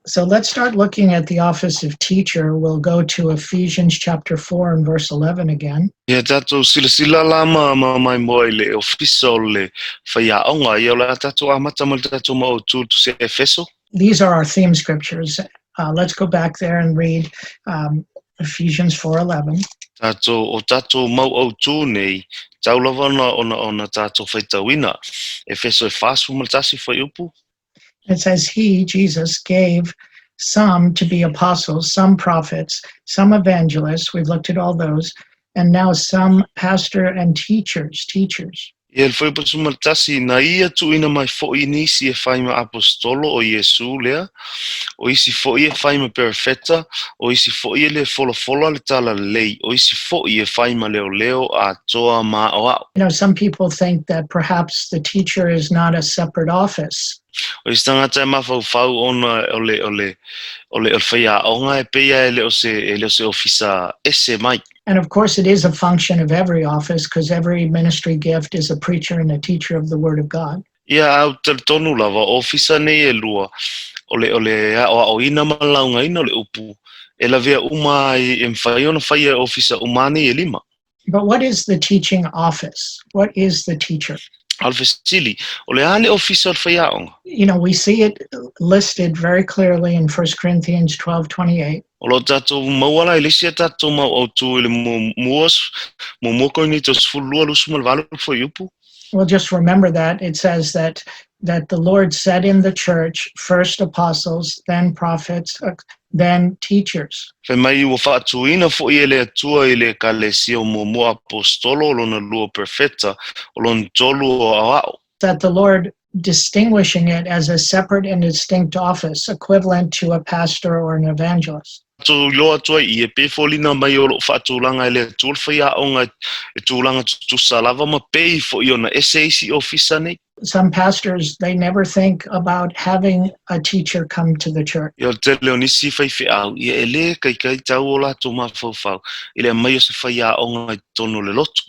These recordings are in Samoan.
So let's start looking at the office of teacher. We'll go to Ephesians chapter 4 and verse 11 again. Ia tatou silasila la ma ma maimoa i le ofisa o le faiaoga, ia o le a tatou amata ma le tatou mau autū i le Tusi a Efeso. These are our theme scriptures. Let's go back there and read Ephesians 4:11. Tatou, o tatou mau autū nei, tau lava ona, ona, ona tatou faitauina. Efeso e 41 fuaiupu. It says, He, Jesus, gave some to be apostles, some prophets, some evangelists. We've looked at all those. And now some pastor and teachers, teachers. Ia le fuaiupu 11, na ia tuuina mai foʻi nisi e fai ma aposetolo o Iesu lea, o isi foʻi e fai ma perofeta, o isi foʻi e le folafola le talalelei, o isi foʻi e fai ma leoleo atoa ma aoao. Some people think that perhaps the teacher is not a separate office. O isi tagata e mafaufau ona o le, o le, o le, o le faiaoga e pei lava e le o se, e le o se ofisa ese mai. And of course, it is a function of every office because every ministry gift is a preacher and a teacher of the Word of God. Ia, a ou te talitonu lava, o ofisa nei e lua, o le, o le aoaoina ma le laugaina o le upu, e lavea uma ai, e mafai ona faia e ofisa uma nei e lima. But what is the teaching office? What is the teacher? A o le fesili, o le a le ofisa o le faiaoga? We see it listed very clearly in 1 Corinthians 12:28. O lo o tatou maua la i le isi a tatou mau autū i le muamua, muamua Korinito 12, 28 fuaiupu. Well, just remember that it says that the Lord said in the church first apostles, then prophets, then teachers. Fai mai ua faatuina foʻi e le Atua i le Ekalesia o muamua aposetolo, o lona lua perofeta, o lona tolu o aoao. That the Lord distinguishing it as a separate and distinct office, equivalent to a pastor or an evangelist. Tatou iloa atu ai i e pei foliga mai o loo faatulaga e le Atua le faiaoga e tulaga tutusa lava ma pei foʻi ona ese isi ofisa nei. Some pastors, they never think about having a teacher come to the church. Ia o le tele o nisi faifeau, ia e le kaikai tau o latou mafaufau i le aumai o se faiaoga i totonu o le lotu.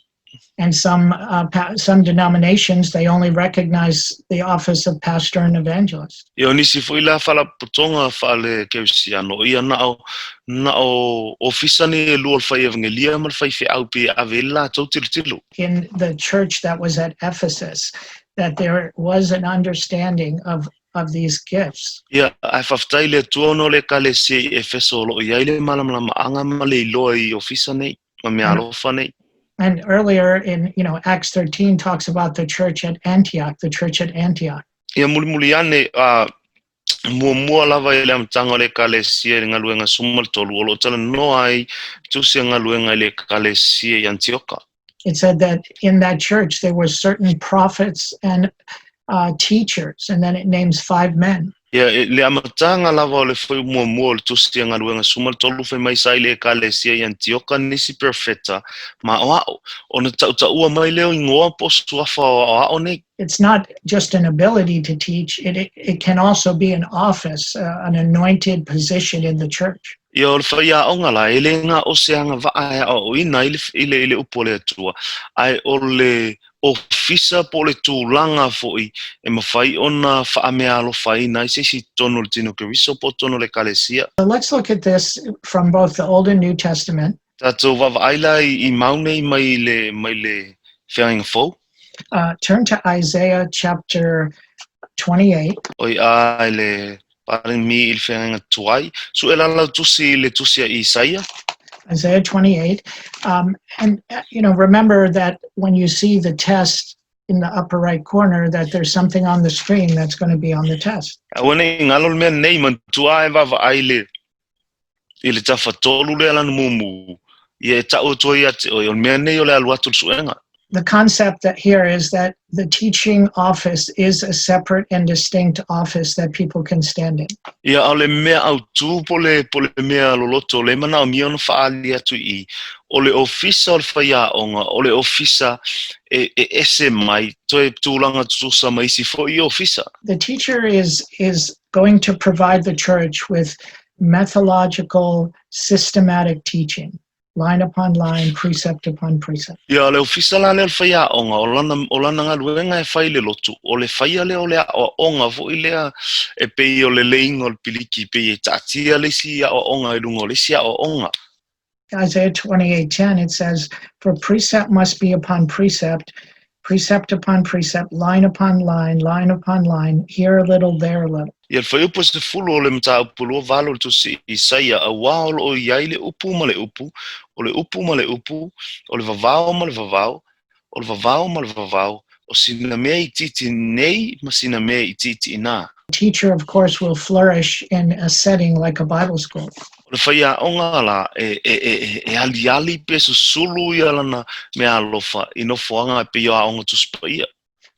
And some denominations, they only recognize the office of pastor and evangelist. Ia o nisi foi la faalapotopotoga faale-kerisiano, ia na o, na o ofisa nei e lua o le fai evangelia ma le faifeau pe ave i le latou tilotilo. In the church that was at Ephesus, that there was an understanding of these gifts. Ia, ae faafetai i le Atua ona o le Ekalesia i Efeso o lo o i ai le malamalamaaga ma le iloa i ofisa nei ma meaalofa nei. And earlier in Acts 13 talks about the church at Antioch, the church at Antioch. Ia mulimuli ane, a muamua lava i le amataga o le Ekalesia i le galuega 13, o lo o talanoa ai tusi a galuega i le Ekalesia i Antioka. It said that in that church there were certain prophets and teachers, and then it names five men. Ia, i le amataga lava o le fuaiupu muamua o le Tusi a Galuega 13, fai mai sa i le Ekalesia i Antioka nisi perofeta ma aoao, ona tautaua mai lea o igoa po o suafa o aoao nei. It's not just an ability to teach, it can also be an office, an anointed position in the church. Ia, o le faiaoga la, e le na o se agavaa e aoaoina ai le, i le, i le upu a le Atua, ae o le ofisa po o le tulaga foi e mafai ona faameaalofaina ai se isi i totonu o le tino Keriso po o totonu o le Ekalesia. So let's look at this from both the Old and New Testament. Tatou vaavaai la i mau nei mai le, mai le Feagaiga Fou. Turn to Isaiah chapter 28. Oi a i le pardon me i le Feagaiga Tuai. Sue la lau tusi i le tusi a Isaia. Isaiah 28. And remember that when you see the test in the upper right corner, that there's something on the screen that's going to be on the test. Aua nei galo le mea nei, manatua e vaavaai i le, i le tafatolu lea lana mumu, ia e ta'u atu ai ia te oe, o le mea nei o le alu atu i le suega. The concept that here is that the teaching office is a separate and distinct office that people can stand in. Ia, o le mea autū po o le, po o le mea loloto, lea e manaomia ona faaali atu i i, o le ofisa o le faiaoga, o le ofisa e, e ese mai, toe tulaga tutusa ma isi foi ofisa. The teacher is going to provide the church with methodological, systematic teaching. line upon line, precept upon precept. Ia, o le ofisa la lea o le faiaoga, o lana, o lana galuega e fai i le lotu, o le faia lea o le aoaoga foi lea e pei o le leiga o le piliki, pei e taatia le isi aoaoga i luga o le isi aoaoga. Isaiah 28:10 it says, "For precept must be upon precept, precept upon precept, line upon line, line upon line, here a little, there a little." Ia, le fuaiupu 10 o le mataupu 28 o le Tusi Isaia, Auā o lo o i ai le upu ma le upu, o le upu ma le upu, o le vavao ma le vavao, o le vavao ma le vavao, o sina mea itiiti nei ma sina mea itiiti inā. Teacher, of course, will flourish in a setting like a Bible school. O le faiaoga la, e, e, e, e aliali pe susulu ia lana meaalofa i nofoaga e pei o aoga Tusi Paia.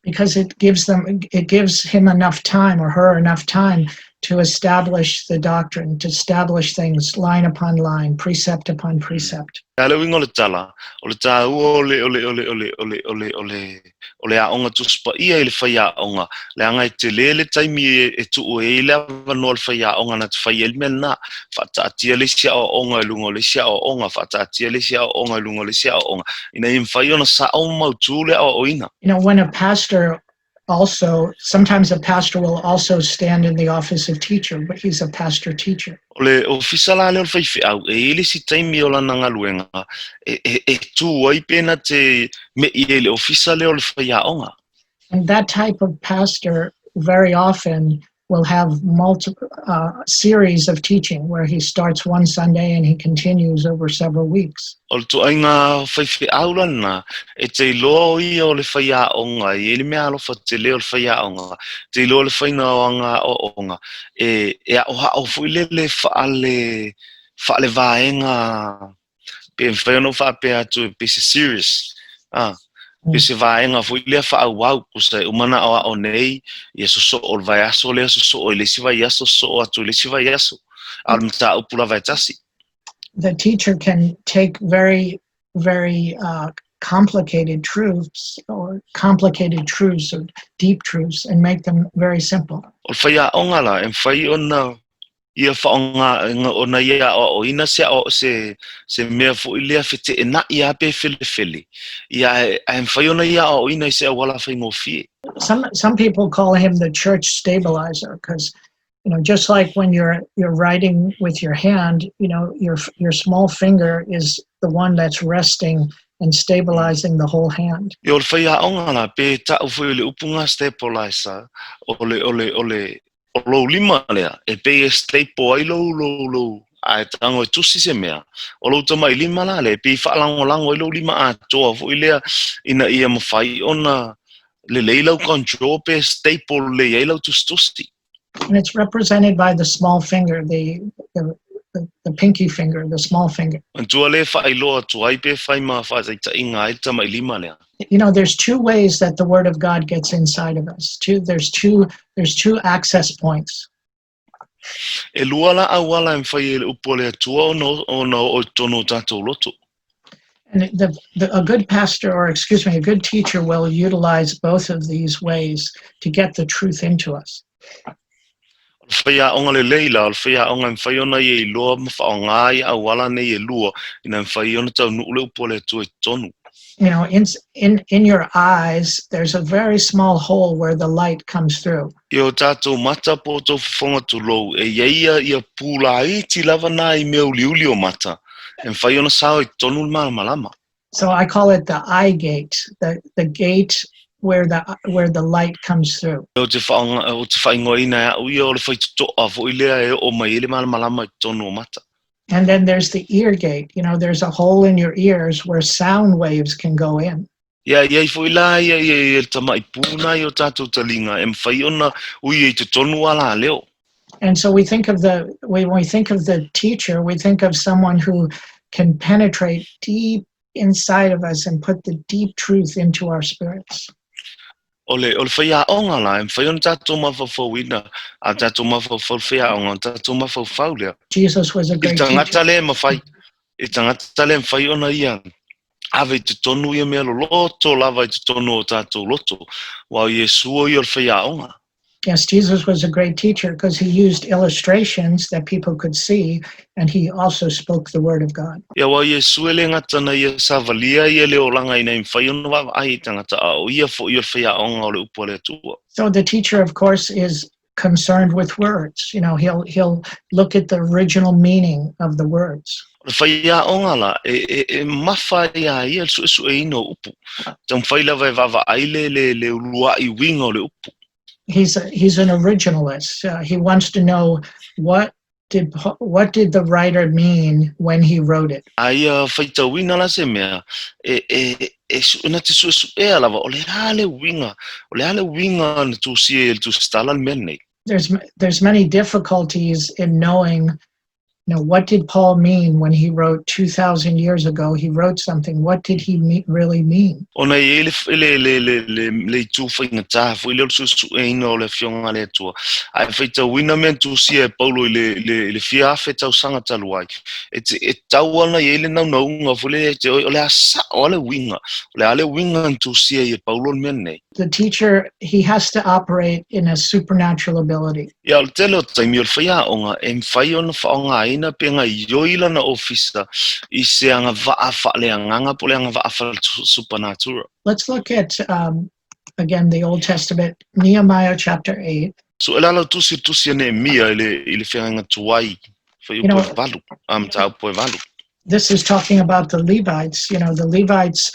Because it gives him enough time or her enough time to establish the doctrine, to establish things line upon line, precept upon precept. A le uiga o le tala, o le tāua o le, o le, o le, o le, o le, o le, o le, o le aoga Tusi Paia i le faiaoga, leaga e tele le taimi e, e tuu ai le avanoa le faiaoga na te fai ai le mea lena, faataatia le isi aoaoga i luga o le isi aoaoga, faataatia le isi aoaoga i luga o le isi aoaoga, ina ia mafai ona sao ma mautū le aoaoina. You know, when a pastor also, sometimes a pastor will also stand in the office of teacher, but he's a pastor teacher. O le ofisa la lea o le faifeau, e i ai le isi taimi o lana galuega e, e, e tū ai pe na te me'i ai i le ofisa lea o le faiaoga. And that type of pastor very often will have multiple series of teaching where he starts one Sunday and he continues over several weeks. O le ituaiga faifeau lana, e te iloa o ia o le faiaoga, e i ai le mea alofa tele o le faiaoga, e te iloa le faiga o ana aoaoga, e, e aoao foi lele faale, faalevaega pe mafai ona ou faapea atu e pei se series, a, pei se vaega foi lea faaauau, tusa e uma ona aoao nei, ia sosoo o le vaiaso lea sosoo i le isi vaiaso, sosoo atu i le isi vaiaso, a o le mataupu lava e tasi. The teacher can take very, very complicated truths or complicated truths or deep truths and make them very simple. O le faiaoga la, e mafai ona ia faaaoga ona ia aoaoina se se se mea foi lea feteenai a pe felefele, ia ae ae mafai ona ia aoaoina i se auala faigofie. Some people call him the church stabilizer because just like when you're writing with your hand, your small finger is the one that's resting and stabilizing the whole hand. Ia o le faiaoga la, pe tau foi o le upu nga stabilizer, o le o le o le O lou lima lea, e pei e staple ai lou, lou, lou, a e tago e tusi se mea, o lou tamai lima la lea, e pei e faalagolago ai lou lima atoa foi lea, ina ia mafai ona lelei lau control pe staple lelei ai lau tusitusi. And it's represented by the small finger, the pinky finger, the small finger. Manatua lea e faailoa atu ai pe fai ma faataitaiga ai le tamai lima lea. There's two ways that the Word of God gets inside of us. Two, there's two, there's two access points. E lua la auala e mafai ai le upu a le Atua ona, ona oo i totonu o tatou loto. And a good pastor, or excuse me, a good teacher will utilize both of these ways to get the truth into us. O le faiaoga lelei la, o le faiaoga e mafai ona ia iloa ma faaaoga ia auala nei e lua ina ia mafai ona taunuu le upu a le Atua i totonu. In your eyes, there's a very small hole where the light comes through. I o tātou mata po o tou fofoga tulou, e i ai ia, ia pū laiti lava nā i mea uliuli o mata, e mafai ona sao i totonu le malamalama. So I call it the eye gate, the gate where the light comes through. Ou te whaonga, ou te whaingoaina e au ia o le whaitotoa foi lea e oo mai ai le malamalama i totonu o mata. And then there's the ear gate. There's a hole in your ears where sound waves can go in. Ia, i ai foi la ia, ia, ia le tama'i pū nā i o tātou talinga e mafai ona ui ai totonu a la leo. And so we think of the when we think of the teacher, we think of someone who can penetrate deep inside of us and put the deep truth into our spirits. O le, o le faiaoga la, e mafai ona tātou mafaufauina, a tātou mafaufau le faiaoga, ona tātou mafaufau lea. Jesus was a I great teacher. tangata lea e mafai, i tangata lea e mafai ona ia ave i totonu ia mea loloto lava i totonu o tātou loto. Aua o Iesu o ia o le faiaoga. Yes, Jesus was a great teacher because he used illustrations that people could see, and he also spoke the word of God. Ia auā Iesu e le gata na ia savalia ia le olaga ina ia mafai ona vaavaai i tagata, a o ia foʻi o le faiaoga o le upu a le Atua. So the teacher, of course, is concerned with words. He'll look at the original meaning of the words. O le faiaoga la, e mafa iā ia le suesueina o upu. Taumafai lava e vaavaai le uluaʻi uiga o le upu. He's an originalist. He wants to know what did the writer mean when he wrote it. A ia faitauina la se mea, e na te suesuea lava, o le a le uiga, o le a le uiga na tusia e le tusitala le mea nei. There's many difficulties in knowing what did Paul mean when he wrote 2,000 years ago? He wrote something. What did he really mean? Ona i ai le itu faigata foʻi lea o le suesueina o le afioga a le Atua. Ae faitauina mea na tusia e Paulo i le 1000 tausaga talu ai. E tau ana i ai le naunauga foi le te o le a sao a le uiga. O le a le uiga na tusia i e Paulo le mea nei. The teacher, he has to operate in a supernatural ability. Ia, o le tele o taimi o le faiaoga e mafai ona faaaogaina pe gaioi lana ofisa i se agavaa faaleagaga po o le agavaa faale-supernatural. Let's look at, again, the Old Testament, Nehemiah chapter 8. So e lala tusi tusi e Neemia i le feagaiga tuai fai upu e 8, a mataupu e 8. This is talking about the Levites. The Levites,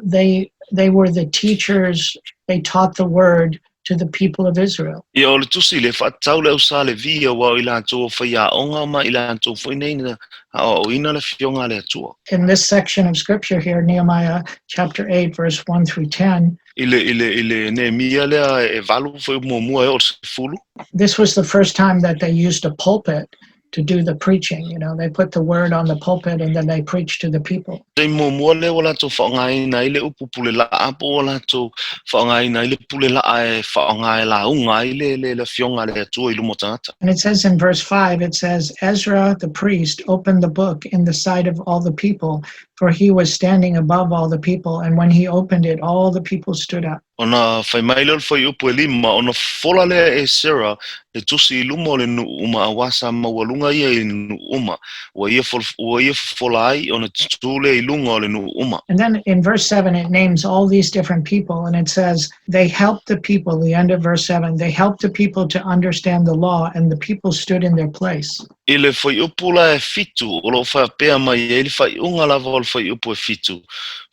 they were the teachers. They taught the word to the people of Israel. Ia, o le tusi le faatatau le au sa Levi auā o i latou o faiaoga ma i latou foi nei na aoaoina le afioga a le Atua. In this section of scripture here, Nehemiah chapter 8, verse 1 through 10, I le Neemia lea e 8 foi muamua e o le 10. This was the first time that they used a pulpit to do the preaching. They put the word on the pulpit and then they preached to the people. Taimi muamua lea ua latou faaaogaina ai le upu pule laa po ua latou faaaogaina ai le pule laa e faaaoga e lauga ai le afioga a le Atua i luma o tagata. And it says in verse 5, it says, "Ezra the priest opened the book in the sight of all the people, for he was standing above all the people. And when he opened it, all the people stood up." Ona fai mai lea o le fuaiupu e 5, ona fola lea e Esera le tusi i luma o le nuu uma auā sa maualuga ia i le nuu uma. Ua ia fofola ai ona tutū lea i luga o le nuu uma. And then in verse 7, it names all these different people, and it says, "They helped the people," the end of verse 7, "they helped the people to understand the law, and the people stood in their place." I le fuaiupu la e 7, o loo faapea mai ai le faaiuga lava o le fuaiupu e 7.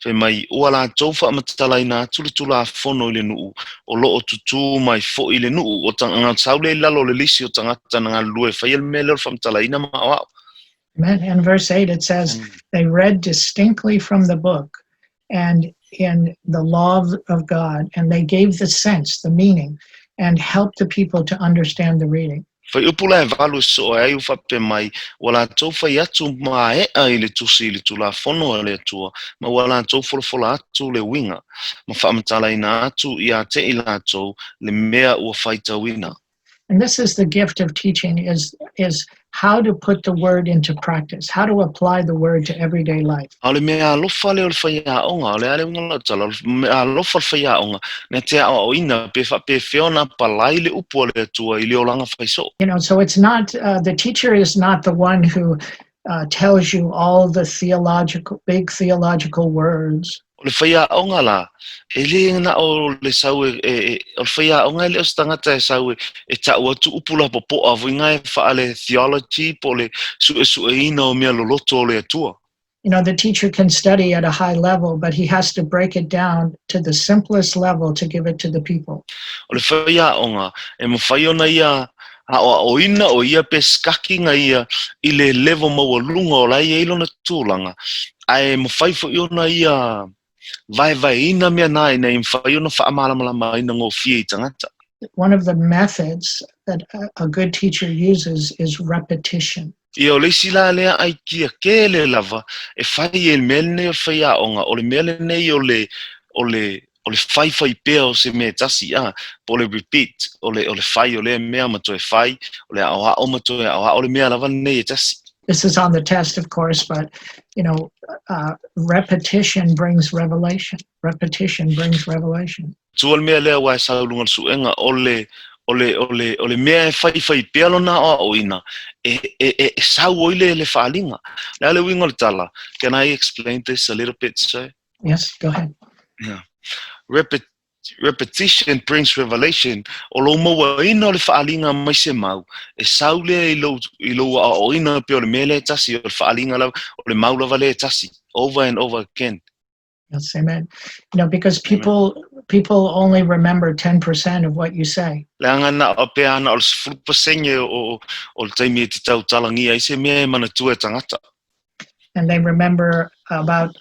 Fai mai, ua latou faamatalaina atu le tulafono i le nuu, o loo tutū mai foʻi le nuu, o tagata sau le i lalo o le lisi o tagata na galulue e faia le mea lea o le faamatalaina ma aoao. Amen. And verse 8, it says, "They read distinctly from the book and in the law of God, and they gave the sense, the meaning, and helped the people to understand the reading." Fuaiupu la e 8 e soo ai ua faapea mai, ua latou fai atu maeʻa i le tusi i le tulafono a le Atua, ma ua latou folafola atu le uiga, ma faamatalaina atu iā te i latou le mea ua faitauina. And this is the gift of teaching, is how to put the word into practice, how to apply the word to everyday life. A o le mea alofa lea o le faiaoga, o le a le uiga o lau tala, o le mea alofa o le faiaoga, na te aoaoina pe faapefea ona apalai le upu a le Atua i le olaga faisoo. So it's not, the teacher is not the one who tells you all the theological, big theological words. O le faiaoga la, e le na o le sau e, o le faiaoga e le o se tagata e sau e tau atu upu lapopoa foʻi e faale theology po o le suesueina o mea loloto o le Atua. The teacher can study at a high level, but he has to break it down to the simplest level to give it to the people. O le faiaoga, e mafai ona ia aoaoina o ia pe sikakiga ia i le level maualuga o la ia i lona tulaga, ae mafai foʻi ona ia vaevaeina mea na ina ia mafai ona faamalamalamaina gofie i tagata. One of the methods that a good teacher uses is repetition. Ia, o le isi la lea aikia kele lava e fai e le mea lenei o le faiaoga, o le mea lenei o le faifai pea o se mea e tasi a, po o le repeat, o le fai o lea mea ma toe fai, o le aoao ma toe aoao le mea lava lenei e tasi. This is on the test, of course, but repetition brings revelation. Repetition brings revelation. Tua le mea lea ua e sau luga o le suega o le O le, o le, o le mea e faifai pea lona aoaoina, e, e, e, e sau ai le, le faaaliga. Le a le uiga o le tala? Can I explain this a little bit, sir? Yes, go ahead. Yeah. Repetition brings revelation. O lou mauaina o le faaaliga mai se mau, e sau lea i lou, i lou aoaoina pei o le mea lea e tasi, o le faaaliga lava, o le mau lava lea e tasi, over and over again. Yes, amen. Because people only remember 10% of what you say. Leaga na o pea ana o le 10% o, o le taimi e te tautalagia ai se mea e manatua e tagata. And they remember about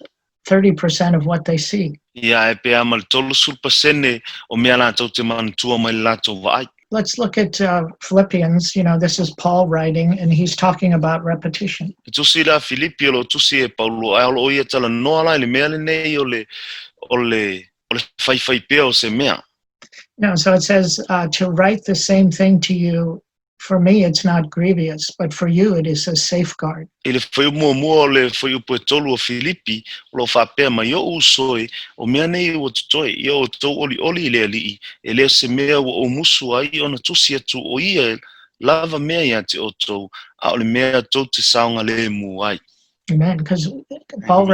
30% of what they see. Ia, e pea ma le 30% o mea latou te manatua mai le latou vaai. Let's look at Philippians. This is Paul writing, and he's talking about repetition. E tusi la Filipi o lo tusi e Paulo ae o lo o ia talanoa la i le mea lenei o le o le o le faifai pea o se mea. No, so it says to write the same thing to you. For me, it's not grievous, but for you, it is a safeguard. I le fuaiupu muamua o le fuaiupu e tolu o Filipi, o lo o faapea mai, Oʻu uso e, o mea nei ua totoe, ia outou ʻoliʻoli i le Alii, e le o se mea ua ou musu ai ona tusi atu o ia lava mea iā te outou, a o le mea tou te saogalemu ai. Amen. Because Paul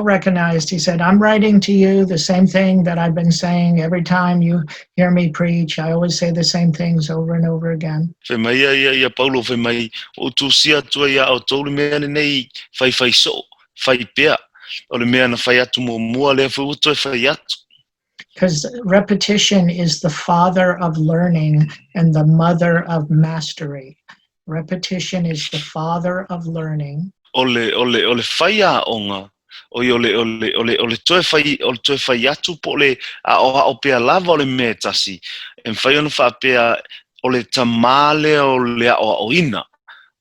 recognized, he said, "I'm writing to you the same thing that I've been saying every time you hear me preach. I always say the same things over and over again." Fai mai ia ia ia Paulo fai mai, Ua ou tusia atu ai iā outou le mea lenei faifai soo, fai pea, o le mea na fai atu muamua, lea foi ua toe fai atu. Because repetition is the father of learning and the mother of mastery. Repetition is the father of learning. O le, o le, o le fai aoga, oi o le, o le, o le, o le toe fai, o le toe fai atu po o le aoao pea lava o le mea e tasi, e mafai ona faapea o le tamā lea o le aoaoina,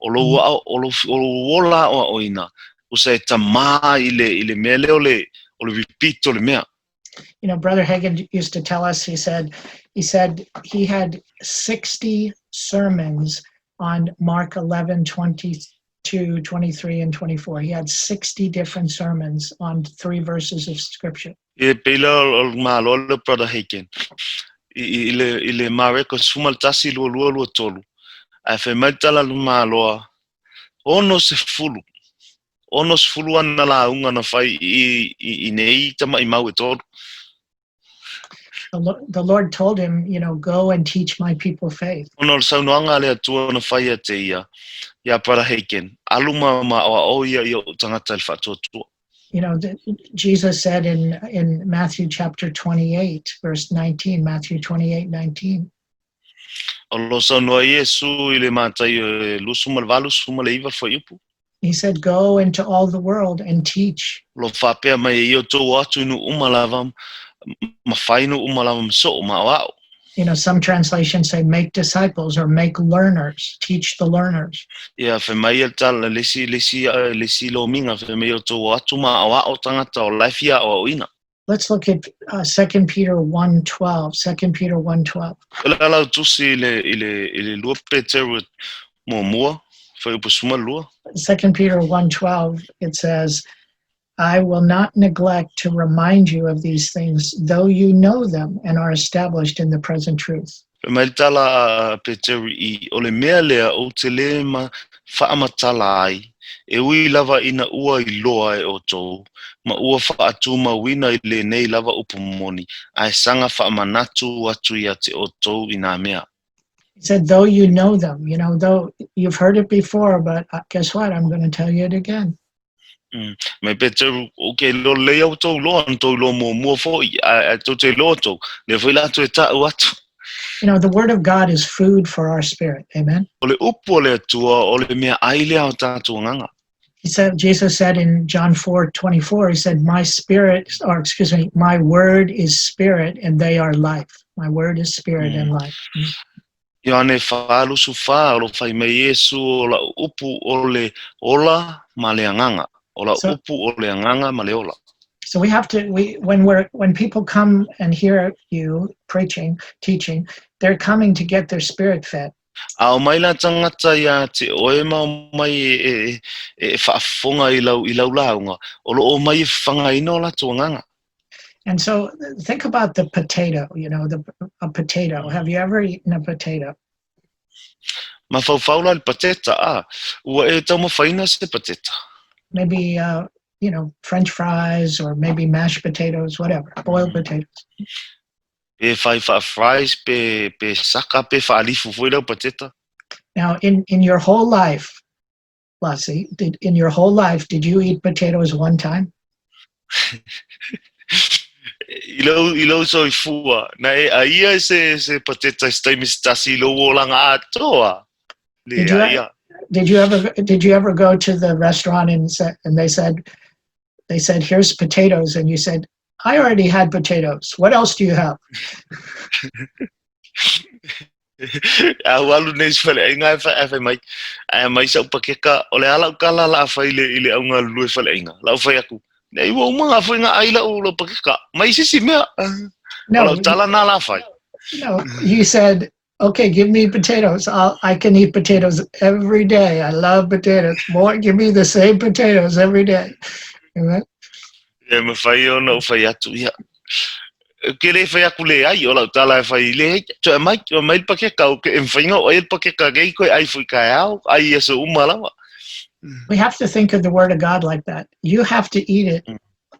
o lou ao, o lou, o lou ola aoaoina, usa e tamā i le, i le mea lea o le, o le repeat o le mea. Brother Hagin used to tell us, he said he had 60 sermons on Mark 11, 22, 23, and 24. He had 60 different sermons on three verses of scripture. E pei la o le malo le Brother Hagin. I, i, le, i le Mareko 11, 22, 23. Ae fai mai tala le maloa, 60. 60 ana lauga na fai i, i, i nei tama'i mau e tolu. The Lord told him, "Go and teach my people faith." Ona o le saunoaga a le Atua na fai ia te ia, iā Brother Hagin, alu ma ma aoao ia i o'u tagata i le faatuatua. Jesus said in Matthew chapter 28, verse 19, Matthew 28, 19. O lo saunoa Iesu i le Mataio e 28 19 le fuaiupu. He said, "Go into all the world and teach." Lo faapea mai e ia outou o atu i nuu uma lava, ma fai nuu uma lava ma soo ma aoao. Some translations say make disciples or make learners, teach the learners. Ia, fai mai ia le tala, le isi, le isi, le isi lomiga, fai mai outou o atu ma aoao tagata o la e fia aoaoina. Let's look at 2 Peter 1:12. 2 Peter 1:12. O le ala o tusi i le, i le, i le lua Peteru muamua, fuaiupu 12. 2 Peter 1:12, it says, "I will not neglect to remind you of these things, though you know them and are established in the present truth." Fai mai le tala a Peteru i, o le mea lea ou te lē ma faamatala ai, e ui lava ina ua iloa e outou, ma ua faatumauina i lenei lava upu moni, ae saga faamanatu atu iā te outou i nā mea. He said, though you know them, though you've heard it before, but guess what? I'm going to tell you it again. Mai Peteru, o ke iloa lelei au tou iloa, na tou iloa muamua foi, ae ae tou te iloa tou, lea foi la toe ta'u atu. The Word of God is food for our spirit. Amen. O le upu o le Atua, o le meaai lea o tatou agaga. Jesus said in John 4:24, he said, "My spirit," or excuse me, "my word is spirit and they are life." My word is spirit and life. Ioane 4:24, o lo fai mai Iesu o la'u upu o le ola ma le agaga. O la'u upu o le agaga ma le ola. So we have to, we, when we're, when people come and hear you preaching, teaching, they're coming to get their spirit fed. A o mai la tagata iā te oe ma o mai e, e, e, e faafofoga i lau, i lau lauga, o lo o mai e fafagaina o latou agaga. And so think about the potato, a potato. Have you ever eaten a potato? Mafaufau la i le pateta, a ua e taumafaina se pateta? Maybe, French fries or maybe mashed potatoes, whatever, boiled potatoes. Pe fai faa-fries, pe saka, pe faalifu foi lau pateta. Now, in your whole life, Lassie, in your whole life, did you eat potatoes one time? I lou soifua, na e aia se pateta i se taimi se tasi i lou olaga atoa. Le aia. Did you ever go to the restaurant and they said, "Here's potatoes," and you said, "I already had potatoes. What else do you have?" A ua alu nei i se faleaiga ae fai mai, ae aumai sau pakeka, o le a lau tala la fai i le au galulue faleaiga. Lau fai aku, nei ua uma ngā foi ngā ai lau pakeka, mai se isi mea. No, O lau tala nā la fai. No, you said, "Okay, give me potatoes. I can eat potatoes every day. I love potatoes. More, give me the same potatoes every day." Amen. E mafai ona ou fai atu, ia. Ke le fai aku le ai, o lau tala e fai le, toe mai, toe mai le pakeka, o ke e mawhainga o ai le pakeka kei koe ai fui kai ao, ai ia so uma lava. We have to think of the Word of God like that. You have to eat it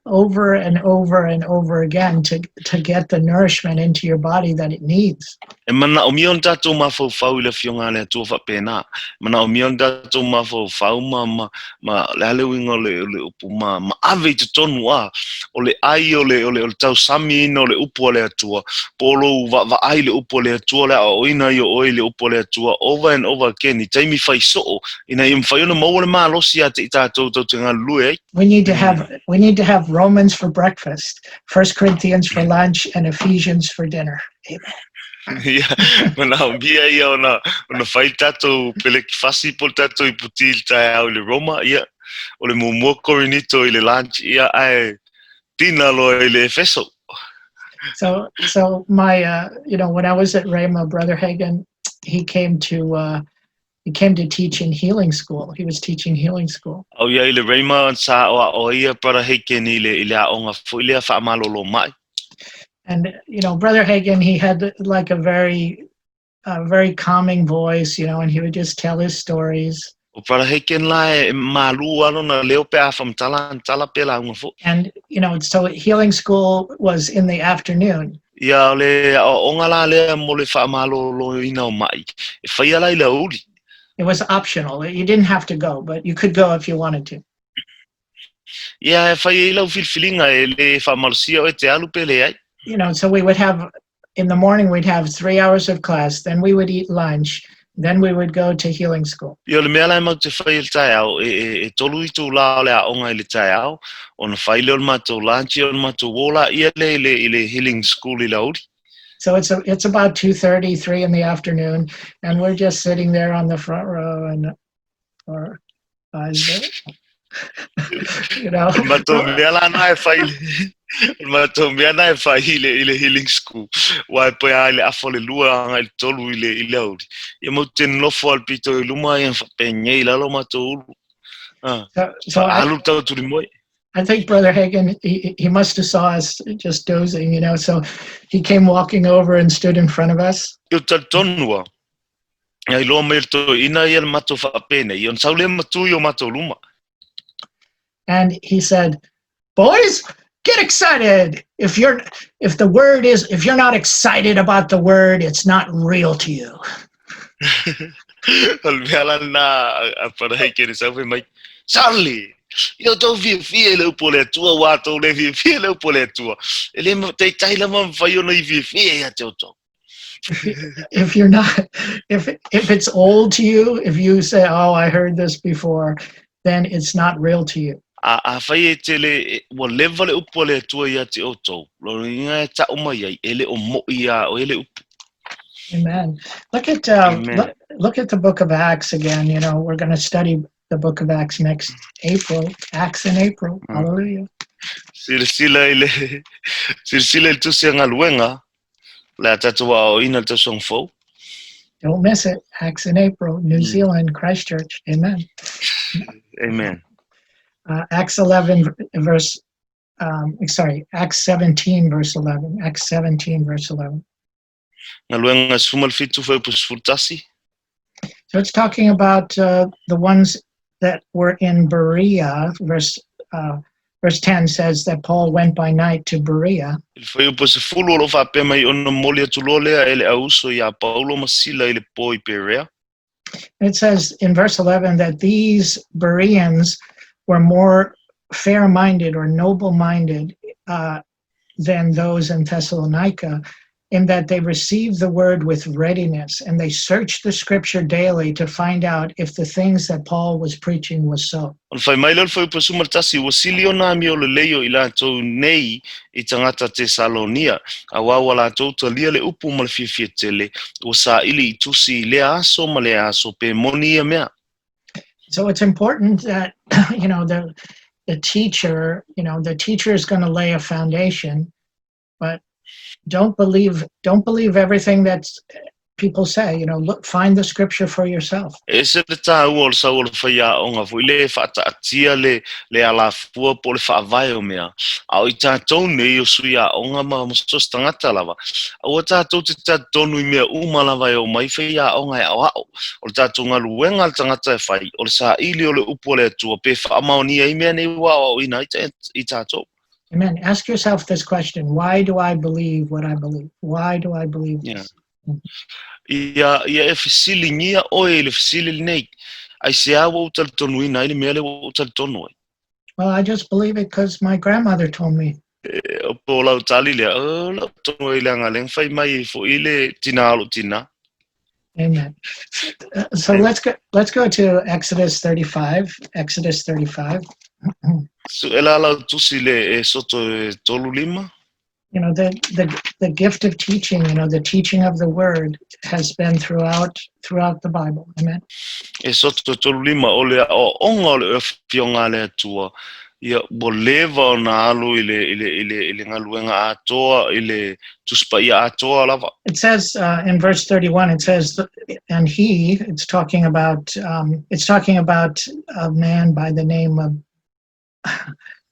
over and over and over again to get the nourishment into your body that it needs. E manaomia ona tatou mafaufau i le Afioga a le Atua faapena. E manaomia ona tatou mafaufau ma, ma, ma, le a le uiga o le, o le upu, ma, ma ave i totonu a, o le ai o le, o le, o le tausamiina o le upu a le Atua, po o lou vaavaai i le upu a le Atua, le aoaoina ia oe i le upu a le Atua, over and over again, i taimi fai soo, ina ia mafai ona maua le malosi ia te i tatou tou te galulue ai. We need to have Romans for breakfast, 1 Corinthians for lunch, and Ephesians for dinner. Amen. Ia, manaomia ia ona fai tatou pelekifasi po o le tatou iputi i le taeao i le Roma, ia, o le muamua Korinito i le lunch, ia, ae dinner loa i le Efeso. So my, when I was at Rhema, Brother Hagin, he came to teach in healing school. He was teaching healing school. Au ia i le Rhema sa o ia Brother Hagin i le aoga foi lea faamalolo mai. And Brother Hagin, he had like a very calming voice, and he would just tell his stories. O Brother Hagin la e malu alo na leo pe a whamtala tala pe la unga fo. And so healing school was in the afternoon. Ia o le aoga la lea mo le faamaloloina o mai. E whai ala i le aoauli. It was optional. You didn't have to go, but you could go if you wanted to. Ia e whai e lau filifiliga e le faamalosia oe e te alu pe leai. So we would have, in the morning, we'd have 3 hours of class, then we would eat lunch, then we would go to healing school. Ia o le mea la e mau te whai i le taeao, e tolu itulā o le aoga i le taeao, ona fai lea o le matou lunch ia o le matou o laia lea i le healing school i le aoauli. So it's about 2:30, 3 in the afternoon, and we're just sitting there on the front row and our eyes, you know. O le matou mea la na e fai, o le matou mea na e fai i le healing school, ua e poe a i le afa o le 2 agai i le 3 i le aoauli. Ia mau te nofo a le pito i luma ia whapengei lalo matou ulu. Ah, So alu tau tuli moi. I think Brother Hagin, he must have saw us just dozing, so he came walking over and stood in front of us. I o talitonua, ia iloa mai le toeaina ia le matou faapenei, ona sau lea matu i o matou luma. And he said, "Boys, get excited. If you're not excited about the word, it's not real to you." O le mea la na a Brother Hagin e sau fai mai, Sale, ia outou fiafia i le upu o le Atua, ua outou le fiafia i le upu o le Atua. E le taitai lava mafai ona i fiafia ia te outou. If you're not, if it's old to you, if you say, "Oh, I heard this before," then it's not real to you. A fai e tele, ua leva le upu o le Atua ia te outou. Lona uiga e ta'u mai ai, e le o mo'i ia oe le upu. Amen. Amen. Look at the book of Acts again. We're going to study the book of Acts next April. Acts in April. Hallelujah. Silasila i le tusi a galuega, le a tatou aoaoina le tausaga fou. Don't miss it. Acts in April, New Zealand, Christchurch. Amen. Amen. Acts 11, verse Sorry, Acts 17, verse 11. Acts 17, verse 11. Galuega 17 fuaiupu 11. So it's talking about the ones that were in Berea. Verse 10 says that Paul went by night to Berea. I le fuaiupu 10 o lo o faapea mai ona momoli atu loa lea e le auso iā Paulo ma Sila i le pō i Perea. It says in verse 11 that these Bereans were more fair minded or noble minded than those in Thessalonica, in that they received the word with readiness and they searched the scripture daily to find out if the things that Paul was preaching was so. Ona fai mai lea o le fuaiupu 11, ua sili ona amio lelei o i latou nei i tagata Tesalonia, auā ua latou talia le upu ma le fiafia tele, ua saili i tusi i lea aso ma lea aso pe moni ia mea. So it's important that the teacher, the teacher is going to lay a foundation, but don't believe everything that people say. Look, find the scripture for yourself. E ese le tāua o le sau o le faiaoga foi le faataatia le alafua po o le faavae o mea. A o i tātou nei o sui aoga ma so se tagata lava, aua tātou te talitonu i mea uma lava e omai faiaoga e aoao. O le tātou galuega a le tagata e fai, o le saili o le upu a le Atua pe faamaonia ai mea nei ua aoaoina ai i tātou. Amen. Ask yourself this question: Why do I believe what I believe? Why do I believe this? Ia e fesiligia oe i le fesili lenei. Aisea ua ou talitonuina ai le mea lea ua ou talitonu ai? Well, I just believe it because my grandmother told me. E, po o lau tali lea, o lau tonu ai leaga lea na fai mai ai foʻi le tinā o lou tinā. Amen. So let's go to Exodus 35. Exodus 35. Sue la lau tusi le Esoto e 35. The gift of teaching, the teaching of the word has been throughout the Bible. Amen. Esoto e 35, o le aoaoga o le afioga a le Atua, ia ua leva ona alu i le galuega atoa, i le Tusi Paia atoa lava. It says in verse 31, it says, and he, it's talking about a man by the name of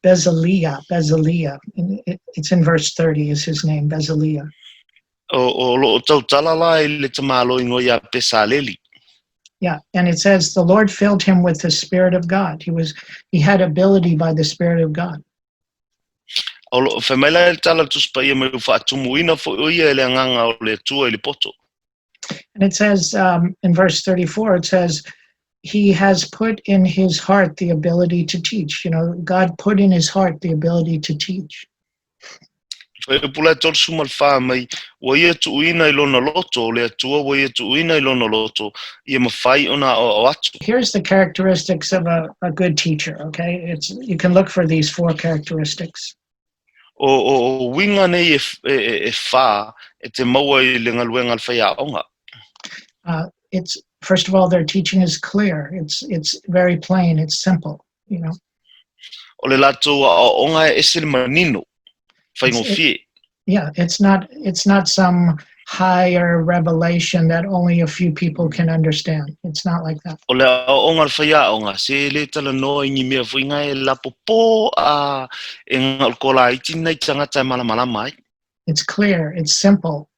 Bezaliah. Bezaliah. And it's in verse 30 is his name, Bezaliah. O loo tautala la i le tamāloigoa iā Pesaleli. Yeah, and it says the Lord filled him with the Spirit of God. He had ability by the Spirit of God. O loo fai mai la i le tala le Tusi Paia mai ua faatumuina foʻi o ia e le Agaga o le Atua i le poto. And it says in verse 34, it says, he has put in his heart the ability to teach. God put in his heart the ability to teach. Fuaiupu la e 34 mai, ua ia tuuina i lona loto, o le Atua ua ia tuuina i lona loto, ia mafai ona aoao atu. Here's the characteristics of a good teacher, okay? You can look for these four characteristics. O uiga nei e fā e te maua i le galuega a le faiaoga. It's first of all, their teaching is clear. It's very plain. It's simple. O le latou aoaoga e ese le manino, faigofie. Yeah, it's not some higher revelation that only a few people can understand. It's not like that. O le aoaoga a le faiaoga, se le talanoa i ni mea foʻi e lapopo a e gaʻolokola nai tagata e malamalama ai. It's clear, it's simple,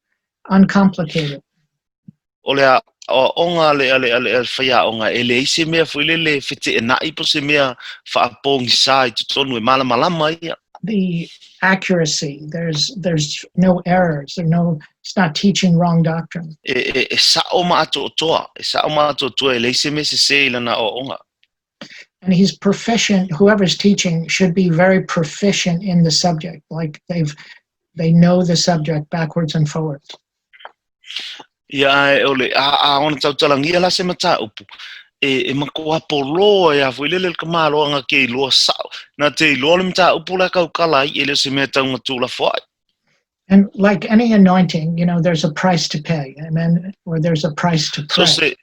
uncomplicated. O le aoaoga a le faiaoga e leai se mea foʻi lele feteenai po se mea faapogisā i totonu e malamalama ia. The accuracy, there's no errors, there no it's not teaching wrong doctrine. E saʻo ma atoatoa, e saʻo ma atoatoa e leai se mea sesē i lana aoaoga. And he's proficient, whoever's teaching should be very proficient in the subject, like they know the subject backwards and forwards. Ia ae o le a ona tautalagia la se mataupu e matua poloa ia foʻi lele le kamāloaga ke iloa saʻo na te iloa le mataupu la kaukala ai e le o se mea tauga tuulafoai. And like any anointing, there's a price to pay. Amen. Or there's a price to So pray. se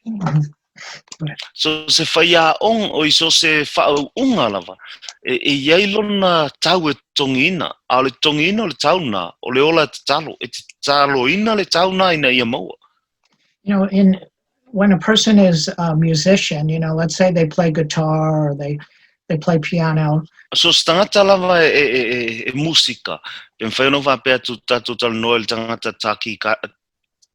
so se faiaoga o i so se faauuga lava e i ai lona tau e totogiina, a o le totogiina o le tau na o le ola e tatalo e tataloina le tau na ina ia maua. In when a person is a musician, let's say they play guitar or they They play piano. So se tagata lava e, e, e, e musika, pe mawhai ona faapea atu tātou talanoa i le tagata tā ki, ka,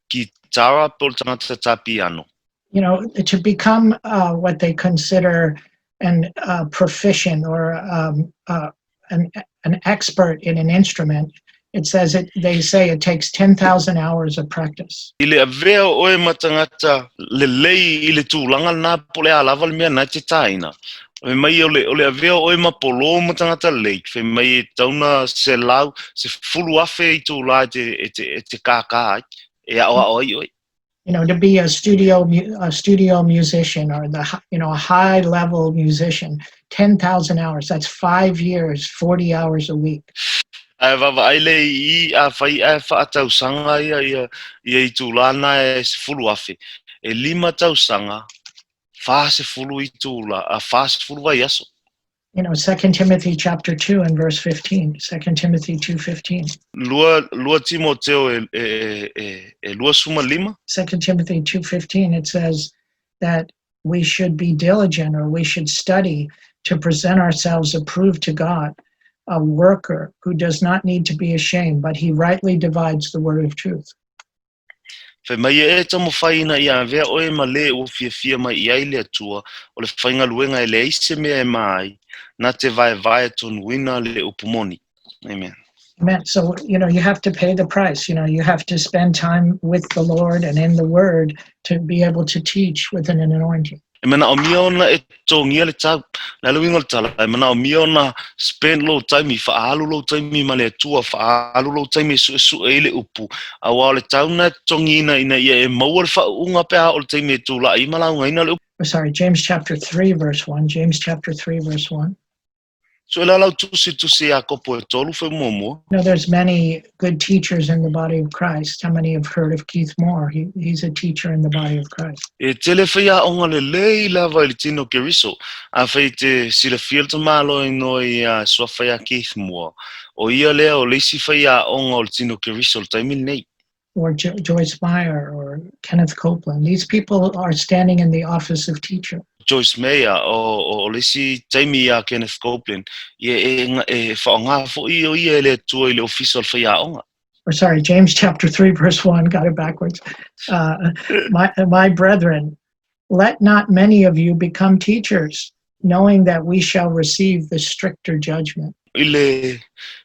kitara po o le tagata tā piano. To become what they consider an proficient or an expert in an instrument, it says it. They say it takes 10,000 hours of practice. I le avea o oe ma tagata lelei i le tulaga lena po o le a lava le mea na e te tāina. Fai mai o le, o le avea o oe ma polō ma tagata lelei, fai mai e tatau ona 110,000 itulā e te, e te, e te kākā ai, e aʻoaʻo ai oe. To be a studio musician or the you know a high level musician, 10,000 hours. That's 5 years, 40 hours a week. Ae vaavaai le i afai ae faatausaga ia ia ia itulā na e 10,000. E 5 tausaga, 40 itulā, a 40 vaiaso. 2 Timothy chapter 2 and verse 15. 2 Timothy 2:15. 2 Timoteo e, e, e, e 25. 2 Timothy 2:15, it says that we should be diligent or we should study to present ourselves approved to God, a worker who does not need to be ashamed, but he rightly divides the word of truth. Fai mai e e taumafai ina ia avea oe ma lē ua fiafia mai i ai le Atua, o le faigaluega e leai se mea e mā ai, na te vaevae tonuina le upu moni. Amen. Amen. So you have to pay the price. You have to spend time with the Lord and in the Word to be able to teach with an anointing. E manaʻomia ona e totogia le tau. Le uiga o le tala, e manaʻomia ona spend lou taimi, faaalu lou taimi ma le Atua, faaalu lou taimi e suʻesuʻe i le upu. Auā o le tau na e totogiina ina ia e maua le faauuga pe a o le taimi e tulaʻi ma laugaina le upu. Oh, sorry, James chapter 3, verse 1. James chapter 3, verse 1. So e lalau tusi tusi Iakopo e 3 fai muamua. There's many good teachers in the body of Christ. How many have heard of Keith Moore? He's a teacher in the body of Christ. E tele faiaʻoga lelei lava i le tino o Keriso. Afai te silafia le tamāloa inoa i a suafa iā Keith Moore. O ia lea o le isi faiaʻoga o le tino o Keriso i le taimi lenei. Or Joyce Meyer or Kenneth Copeland. These people are standing in the office of teacher. Joyce Meyer o le isi taimi iā Kenneth Copeland. Ia e, e, e whaonga foʻi o ia e le Atua i le ofisa o le faiaʻoga. Or sorry, James chapter 3, verse 1, got it backwards. My brethren, let not many of you become teachers, knowing that we shall receive the stricter judgment. I le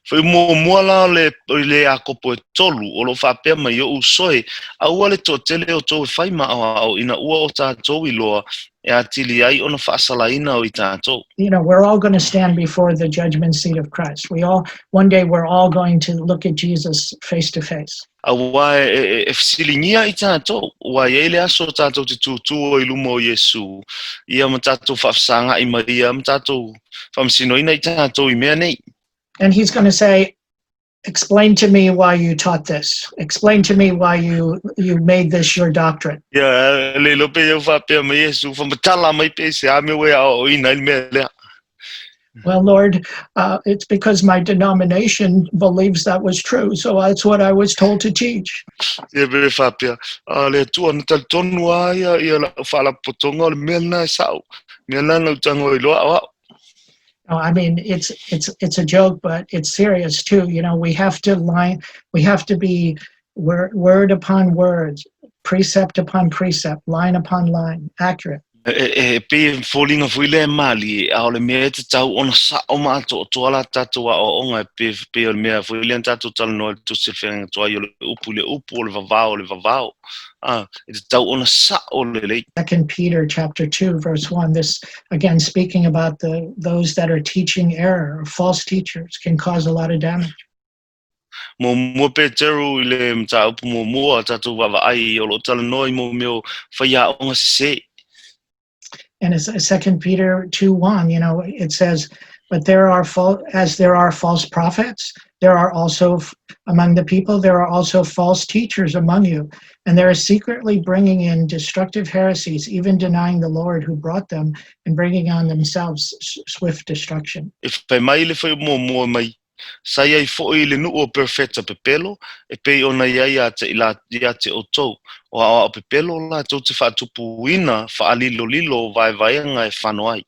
fai muamua la o le, i le Iakopo e 3, o lo faapea mai o uso e, aua le toatele o tou e fai ma aoao ina ua o tātou iloa e atili ai ona faasalaina o i tātou. We're all going to stand before the judgment seat of Christ. One day we're all going to look at Jesus face to face. Auā e, e, e fesiligia i tātou, ua i ai le aso o tātou te tūtū o i luma o Iesu, ia ma tātou faafesagaʻi mai ia ma tātou faamasinoina i tātou i mea nei. And he's going to say, "Explain to me why you taught this. Explain to me why you made this your doctrine." Ia, le iloa pe iau faapea mai Iesu, faamatala mai pe se a mea ua e aoaoina ai le mea lea. "Well, Lord, it's because my denomination believes that was true. So that's what I was told to teach." Ia pe faapea, a le Atua na talitonu a ia ia lau faalapotopotoga o le mea lena e saʻo. Mea lena na utaga o iloa aoao. No, I mean, it's a joke, but it's serious too. We have to line we have to be word upon words, precept upon precept, line upon line, accurate. E, e, e pe foliga foi le mali, a o le mea e tatau ona saʻo ma atoatoa la tātou aoaoga e pe, pe o le mea foi lea na tātou talanoa i le tusi le feagaiga tuai o le upu i le upu o le vavao o le vavao. A, e tatau ona saʻo lelei. Second Peter chapter 2 verse 1, this again speaking about the those that are teaching error or false teachers can cause a lot of damage. Muamua Peteru i le mataupu muamua tātou vaavaai o lo o talanoa i mo mea o faiaʻoga sesē. And it's Second Peter 2 1, it says, "But there are false as there are false prophets, there are also among the people, there are also false teachers among you, and they are secretly bringing in destructive heresies, even denying the Lord who brought them and bringing on themselves swift destruction." E fai mai le fai muamua mai. Sa i ai foʻi i le nuu o perofeta pepelo, e pei ona i ai ia te, ia te outou. O aoao pepelo latou te faatupuina faalilolilo o vaevaega e fano ai.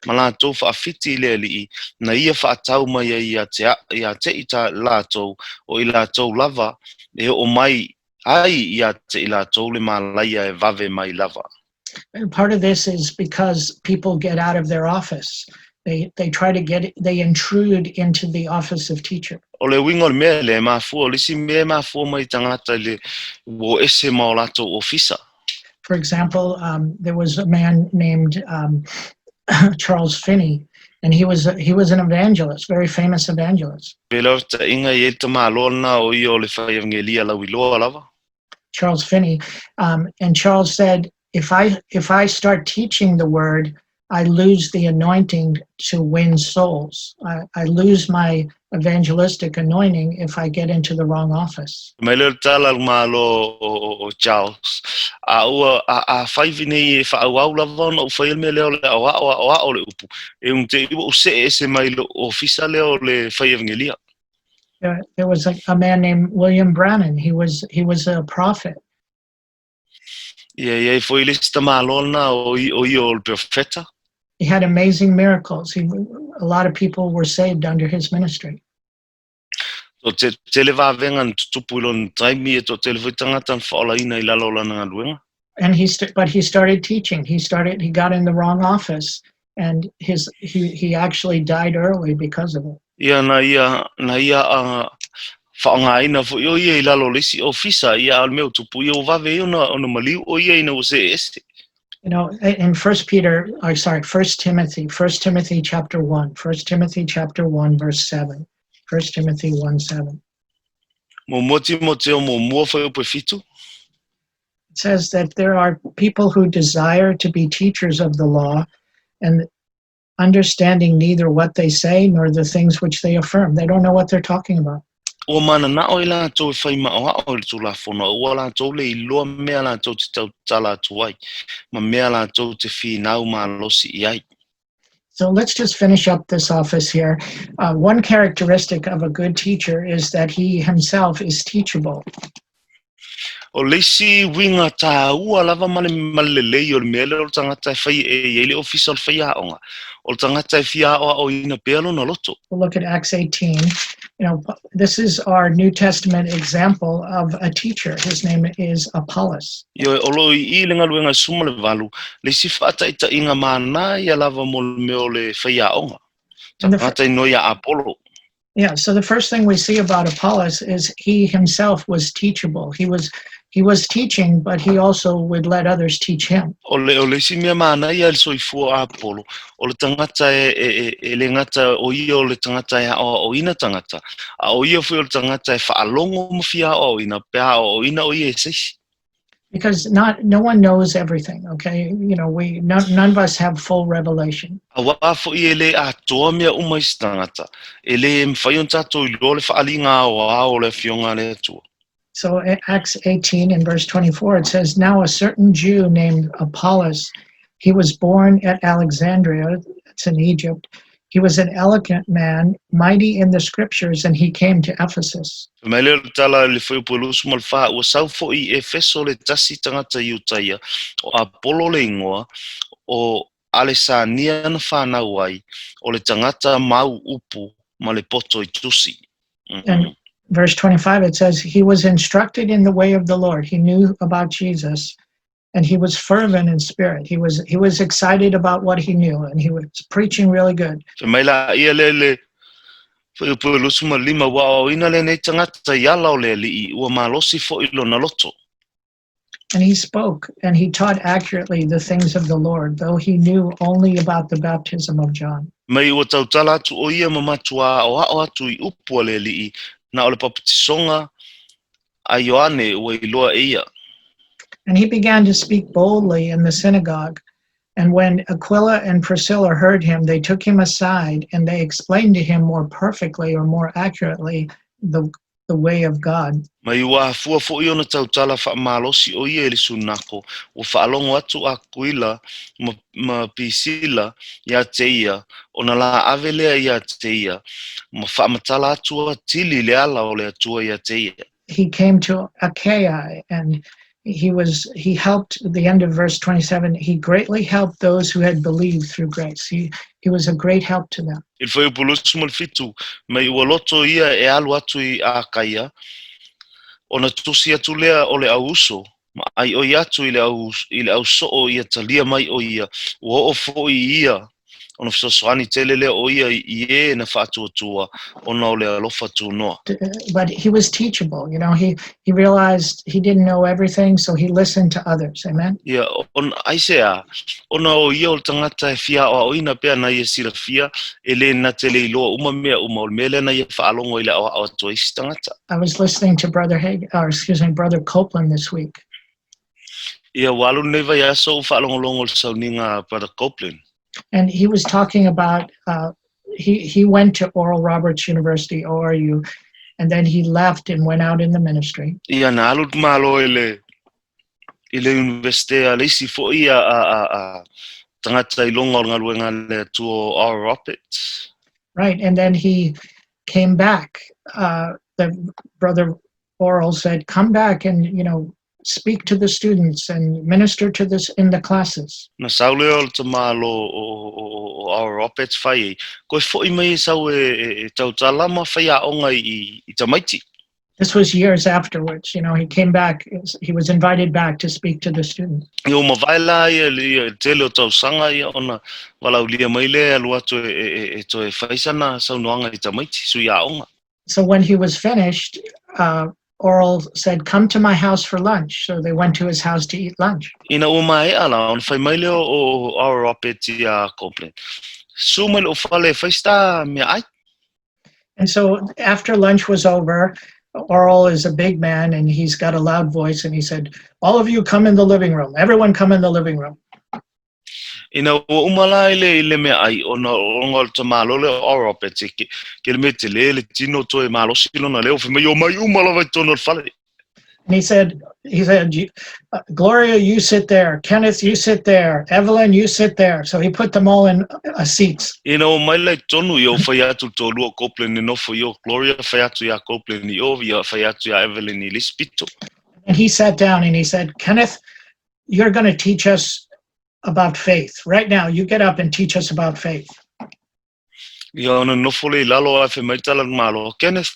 Ma latou faafiti i le Alii, na ia faatau mai ai ia te, ia te i latou, o i latou lava, e oo mai ai ia te i latou le malaia e vave mai lava. And part of this is because people get out of their office. They try to get, they intrude into the office of teacher. O le uiga o le mea lea e mafua, o le isi mea e mafua mai tagata i le ua o ese ma o latou ofisa. For example, there was a man named Charles Finney, and he was an evangelist, very famous evangelist. Pe lea o taʻiga i ai le tamāloa lena o ia o le faiavegelia lauiloa lava. Charles Finney, and Charles said, "If I start teaching the word, I lose the anointing to win souls. I lose my evangelistic anointing if I get into the wrong office." Mai le o le tala le malo o Charles. A ua a fai nei e faaauau lava ona ou faia le mea lea o le aoao aoao le upu. E un te ua see ese mai le ofisa lea o le faiavegelia. There was a man named William Branham. He was a prophet. Ia i ai foi le isi tamāloa lena o ia o le profeta. He had amazing miracles. A lot of people were saved under his ministry. To te tele vavenga na tutupu i lona taimi e to tele foi tagata na faaolaina i lalo o lana galuega. And he st- but he started teaching. He started he got in the wrong office, and his he actually died early because of it. Ia na ia a faaaogaina foi o ia i lalo o le isi ofisa ia a o le mea o tupu ia o vave ia ona maliu o ia ina ua see ese. In First Peter, or sorry, First Timothy, First Timothy chapter 1, First Timothy chapter 1, verse 7. First Timothy 1:7. Muamua Timoteo muamua fuaiupu 7. It says that there are people who desire to be teachers of the law and understanding neither what they say nor the things which they affirm. They don't know what they're talking about. Ua mananao i latou e fai maʻoaʻo i le tulafono, ua latou le iloa mea latou te tautala atu ai, ma mea latou te finau malosi i ai. So let's just finish up this office here. One characteristic of a good teacher is that he himself is teachable. O le isi uiga tāua lava ma le lelei o le mea lea o le tagata e fai e i ai le ofisa o le faiaoga. O le tagata e fia aoaoina pea lona loto. We'll look at Acts 18. This is our New Testament example of a teacher. His name is Apollos. Ia o lo i le galuega e 18, le isi faataitaiga mana ia lava mo le mea o le faiaoga. Tagata igoa ia Apolo. Yeah, so the first thing we see about Apollos is he himself was teachable. He was teaching, but he also would let others teach him. O le isi mea mana ia le soifua Apolo, o le tagata e le gata o ia o le tagata e aoaoina tagata, a o ia foi o le tagata e faalogo ma fia aoaoina, pe aoaoina o ia e se isi. Because not no one knows everything, okay? You know, we none, none of us have full revelation. Auā foʻi e lē atoa mea uma i se tagata, e lē mafai ona tatou iloa le faaliga aoao o le afioga a le Atua. So Acts 18 and verse 24, it says, "Now a certain Jew named Apollos, he was born at Alexandria," it's in Egypt. "He was an eloquent man, mighty in the scriptures, and he came to Ephesus." Mai lea o le tala i le fuaiupu e 24, ua sau foʻi i Efeso le tasi tagata Iutaia, o Apolo le igoa, o Alesania na fanau ai, o le tagata mau upu ma le poto i tusi. And verse 25, it says, "He was instructed in the way of the Lord." He knew about Jesus, and he was fervent in spirit. He was excited about what he knew, and he was preaching really good. Fai mai la ia le le fuaiupu e 25 ua aoaoina lenei tagata i ala o le Alii, ua malosi foʻi lona loto. And he spoke and he taught accurately the things of the Lord, though he knew only about the baptism of John. Mai ua tautala atu o ia ma matua aoao atu i upu a le Alii, na o le papatisoga a Ioane ua iloa e ia. And he began to speak boldly in the synagogue. And when Aquila and Priscilla heard him, they took him aside and they explained to him more perfectly or more accurately the the way of God. Ma i ua afua foʻi ona tautala faamalosi o ia i le sunako, ua faalogo atu Akuila ma, ma Pisila iā te ia, ona la ave lea iā te ia, ma faamatala atu atili le ala o le Atua iā te ia. He came to Achaia and he helped, the end of verse 27, he greatly helped those who had believed through grace. He was a great help to them. I le fuaiupu 27, mai ua loto ia e alu atu i Akaia, ona tusi atu lea o le auuso, ma aioi atu i le au, i le ausoo ia talia mai o ia, ua oo foʻi ia, ona fesoasoani tele lea o ia i e na faatuatua ona o le alofa tunoa. But he was teachable. He realized he didn't know everything, so he listened to others. Amen. Ia, on, aisea, ona o ia o le tagata e fia aoaoina pea na ia silafia, e lē na te le iloa uma mea uma, o le mea lea na ia faalogo i le aoao atu a isi tagata. I was listening to Brother Hag, or excuse me, Brother Copeland this week. Ia, ua alu lenei vaiaso ou faalogologo i le sauniga a Brother Copeland. And he was talking about he went to Oral Roberts University, ORU, and then he left and went out in the ministry. Ia, na alu le Malo i le Universite a le isi foʻi a tagata i luga o le galuega a le Atua o Oral Roberts. Right. And then he came back. The Brother Oral said, "Come back and speak to the students and minister to this in the classes." Na sau lea o le tamālō o Oral Roberts fai ai, koe foʻi mai e sau e tautala ma faiaoga i tamaiti. This was years afterwards. He came back, he was invited back to speak to the students. Ia ua mavae la ia tele o tausaga ia ona valaulia mai lea e alu atu e toe fai sana saunoaga i tamaiti suiaoga. So when he was finished, Oral said, "Come to my house for lunch." So they went to his house to eat lunch. Ina ua maea la, ona fai mai lea o Oral Roberts iā Copeland, Susu mai i loʻu fale e fai se tā meaai. And so after lunch was over, Oral is a big man and he's got a loud voice. And he said, "All of you come in the living room. Everyone come in the living room." Ina ua uma la i le meaai, ona ona o le tamālō lea o Oral Roberts e ke le mea telē le tino toe malosi lona leo, fai mai, omai uma lava i totonu o le fale. And he said, "Gloria, you sit there. Kenneth, you sit there. Evelyn, you sit there." So he put them all in seats. Ina o mai la i totonu, ia o fai atu le toalua o Copeland e nofo i o, Gloria fai atu iā Copeland i o, ia fai atu iā Evelyn i le isi pito. And he sat down and he said, "Kenneth, you're going to teach us about faith. Right now, you get up and teach us about faith." Ia ona nofo lea i lalo ae fai mai tala le Malo, Kenneth,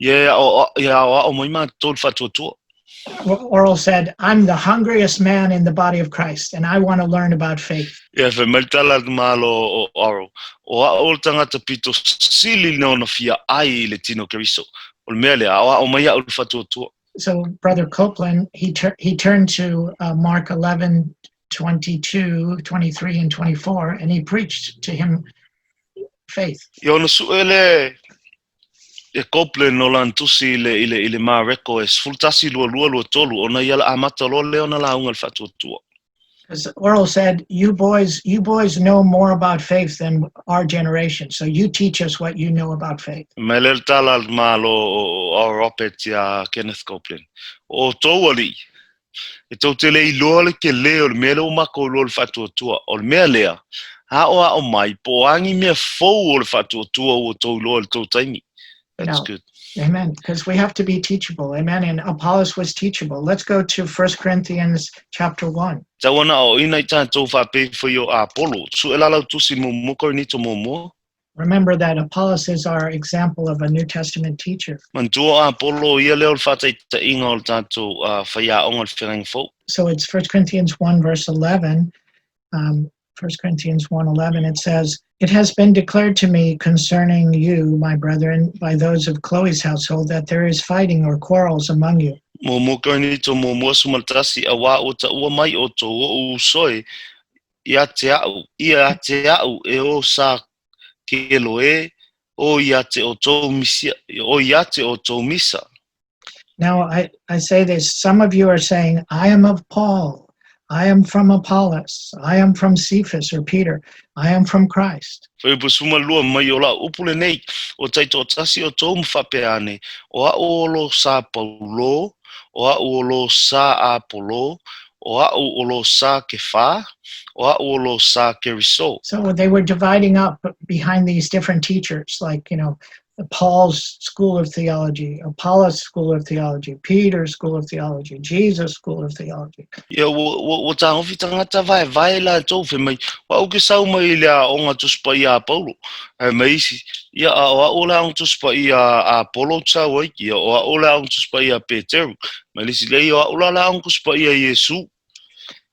ia ia aoao mai matou i le faatuatua. Oral said, "I'm the hungriest man in the body of Christ, and I want to learn about faith." Ia fai mai tala le Malo o Oral, o a'u o le tagata pito sili na ona fia ai i le tino o Keriso. O le mea lea, aoao mai a'u i le faatuatua. So Brother Copeland, he turned to Mark 11, 22, 23, and 24, and he preached to him faith. Ia ona sue le e Copeland o lana tusi i le Mareko e 11:22, ona ia la amata loa lea ona lauga i le faatuatua. Because Oral said, You boys know more about faith than our generation. So you teach us what you know about faith." Mai le tala le Malo o Oral Roberts iā Kenneth Copeland, o tou alii, e tou te le iloa le telē o le mea lea ua makou iloa i le faatuatua. O le mea lea, aoao mai po o a ni mea fou o le faatuatua ua tou iloa i le tou taimi. That's No. good. Amen. Because we have to be teachable. Amen. And Apollos was teachable. Let's go to 1 Corinthians chapter 1. Tau ona aoaoina i tatou faapei foi o Apolo. Sue la lau tusi muamua Korinito muamua. Remember that Apollos is our example of a New Testament teacher. Manatua Apolo ia lea o le faataitaiga o le tatou faiaoga o le Feagaiga Fou. So it's 1 Corinthians 1 verse 11. 1 Corinthians 1:11, it says, "It has been declared to me concerning you, my brethren, by those of Chloe's household, that there is fighting or quarrels among you." Muamua Korinito muamua 11, auā ua taua mai outou o'u uso e, ia te a'u, ia te a'u e o sa Keloe, o ia te outou misia, o ia te outou misa. Now I say this, some of you are saying, "I am of Paul, I am from Apollos, I am from Cephas or Peter, I am from Christ. Fuaiupu 12 mai o la'u upu lenei, o taitoatasi outou ma faapea ane, O a'u o lo sa Paulo, o a'u o lo sa Apolo, o a'u o lo sa Kefa, o a'u o lo sa Keriso. So they were dividing up behind these different teachers, like, Paul's school of theology, Apollos' school of theology, Peter's school of theology, Jesus' school of theology. Ia, ua, ua, ua tagofi tagata vaevae latou, fai mai, O a'u ke sau mai i le aoga Tusi Paia a Paulo. Ae mai isi, Ia, a o a'u o le aoga Tusi Paia a Apolo ou te sau ai, ia, o a'u o le aoga Tusi Paia a Peteru. Mai le isi, Leai, o a'u la le aoga Tusi Paia a Iesu.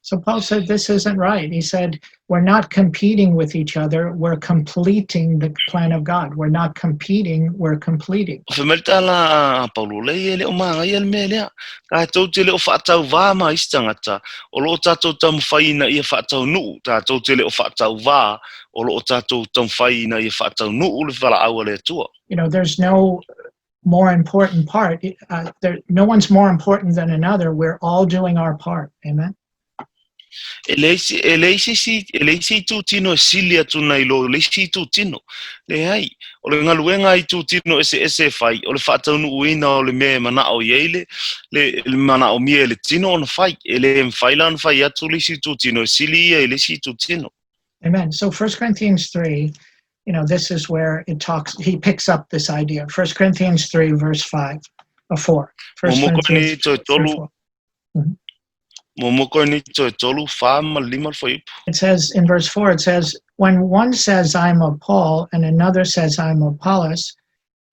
So Paul said, This isn't right. He said, We're not competing with each other. We're completing the plan of God. We're not competing, we're completing. Fai mai le tala a Paulo, Leai, e le o magaia le mea lea. Tatou te le o faatauvā ma isi tagata, o lo o tatou taumafai ina ia faataunuu, tatou te le o faatauvā, o lo o tatou taumafai ina ia faataunuu le valaau a le Atua. There's no more important part. No one's more important than another. We're all doing our part. Amen. E leai se, e leai se isi, e leai se itutino e sili atu nai lo le isi itutino. Leai, o le galuega a itutino eseese e fai, o le faataunuuina o le mea e manao i ai le, le, le manaomia e le tino ona fai. E le mafai la ona fai atu le isi itutino e sili ia i le isi itutino. Amen. So 1 Corinthians 3, this is where it talks, he picks up this idea. 1 Corinthians 3, verse 5, or 4. 1 Mo mo Corinthians ni toe 3, tolu, 4. mo mo Korinito e tolu, whā ma lima le fuaiupu. It says in verse 4, it says, When one says, I'm of Paul, and another says, I'm of Apollos,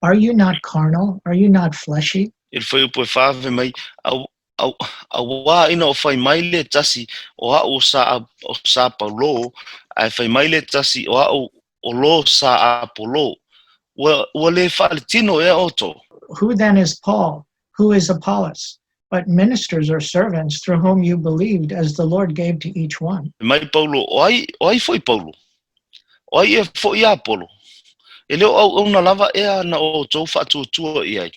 are you not carnal? Are you not fleshy? I le fuaiupu e whā fai mai, au, au, auā ina o fai mai le tasi o a'u o sa, o sa Paulo, ae fai mai le tasi o a'u o lo sa Apolo. Ua, ua le faaletino ea outou? Who then is Paul? Who is Apollos? But ministers or servants through whom you believed, as the Lord gave to each one. Fai mai Paulo, O ai, o ai foi Paulo? O ai ea foi Apolo? E le o auauna lava ea na outou faatuatua i ai?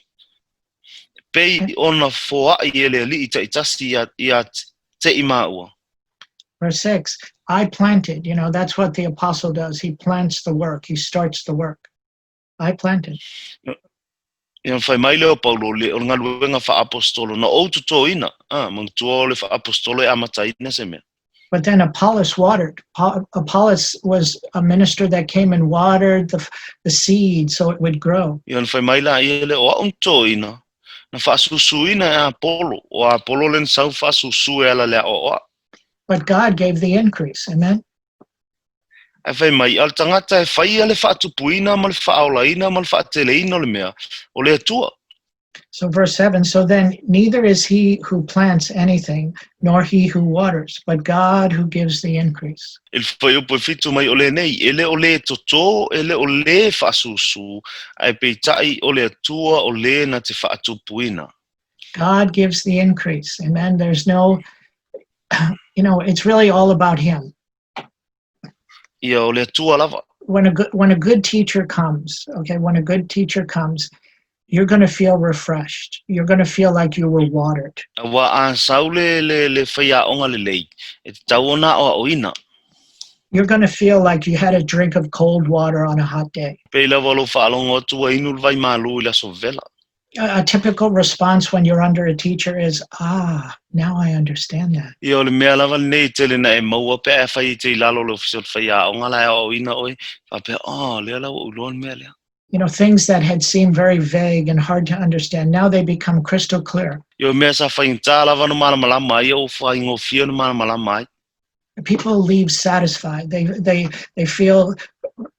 Pei ona foaʻi e le Alii taitasi ia, ia te i māua. Verse 6, I planted. That's what the apostle does. He plants the work, he starts the work. I planted. Ia fai mai lea o Paulo, le, o le galuega faaapostolo, na ou totoina, a, manatua o le faaapostolo e amataina se mea. But then Apollos watered. Apollos was a minister that came and watered the seed so it would grow. Ia ona fai mai laia lea, o a'u na totoina, na faasusuina e Apolo, o Apolo le na sau faasusu e ala le aoaoa. But God gave the increase. Amen. Ae fai mai, a o le tagata e faia le faatupuina ma le faaolaina ma le faateleina o le mea, o le Atua. So, verse 7, so then neither is he who plants anything, nor he who waters, but God who gives the increase. I le fuaiupu e fitu mai o lenei, e le o lē totō, e le o lē faasusu, ae peitai o le Atua o lē na te faatupuina. God gives the increase. Amen. There's no, it's really all about Him. Ia, o le Atua lava. When a good teacher comes, okay, when a good teacher comes, you're going to feel refreshed. You're going to feel like you were watered. Auā a sau le, le, le faiaoga lelei, e tatau ona aoaoina. You're going to feel like you had a drink of cold water on a hot day. Pei lava o lou faalogo atu ua inu le vai malū i le aso vevela. A typical response when you're under a teacher is, "Ah, now I understand that." Ia, o le mea lava lenei e tele na e maua pe a e fai e te i lalo o le ofisa o le faiaoga la e aoaoina oe, faapea, Oh, lea la ua ou iloa le mea lea. Things that had seemed very vague and hard to understand, now they become crystal clear. Ia, o mea sa faigata lava ona malamalama ai, ia ua faigofie ona malamalama ai. People leave satisfied. They feel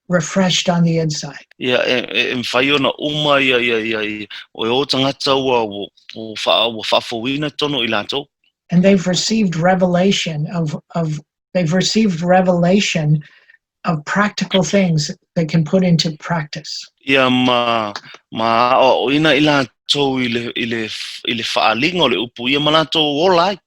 refreshed on the inside. Ia, e, e, e mawhai ona uma ia, ia, ia, ia, o e o tagata ua, ua, ua, wha, ua whaafouina tono i latou. And they've received revelation of they've received revelation of practical things they can put into practice. Ia ma, ma aoaoina i latou i le, i le, i le whaaliga o le upu ia ma latou ola ai.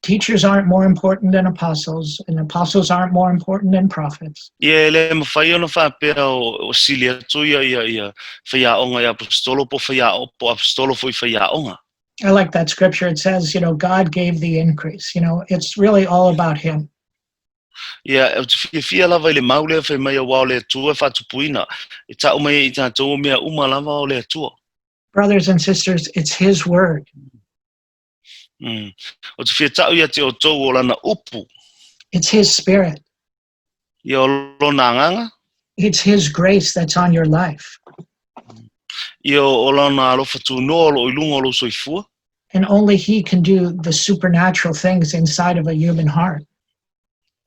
Teachers aren't more important than apostles, and apostles aren't more important than prophets. Ia e le mawhai ona whaapea o, o sili atu ia, ia, ia whaiaonga i apostolo po whaiao, po apostolo foi whaiaonga. I like that scripture. It says, God gave the increase. It's really all about Him. Ia, ou te fiafia lava i le mau lea fai mai auā o le Atua e faatupuina, e ta'u mai ai i tatou o mea uma lava o le Atua. Brothers and sisters, it's His word. Mm. Ou te fia ta'u ia te outou o lana upu. It's His spirit. Ia o lona agaga. It's His grace that's on your life. Ia o lona alofa tunoa o loo i luga o lou soifua. And only He can do the supernatural things inside of a human heart.